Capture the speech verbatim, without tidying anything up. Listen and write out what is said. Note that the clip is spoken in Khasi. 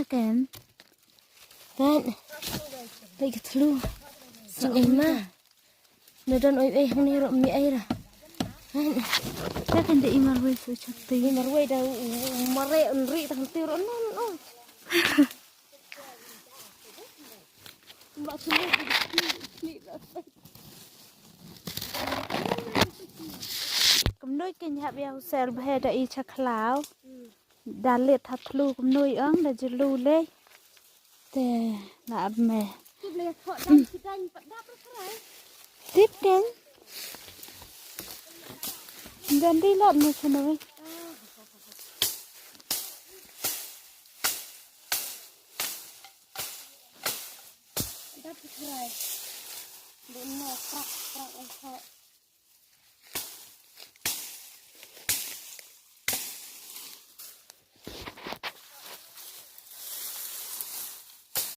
Ken. Ken. Peit ka thlu. Sing ei ma. Na don oi ei hangne ruh mi ei ra. Ken. Ka kan da i marwei su chak ti. I marwei da u, u mare un ri tang ti ruh non non. Kumno kin hap ïa u sel bha da i cha khlaw. Da lit ha thlu kumno ong da julu le. Te la ap me. Tip ken. Dan di lot me chano. Dap krai. Dun no prak prak.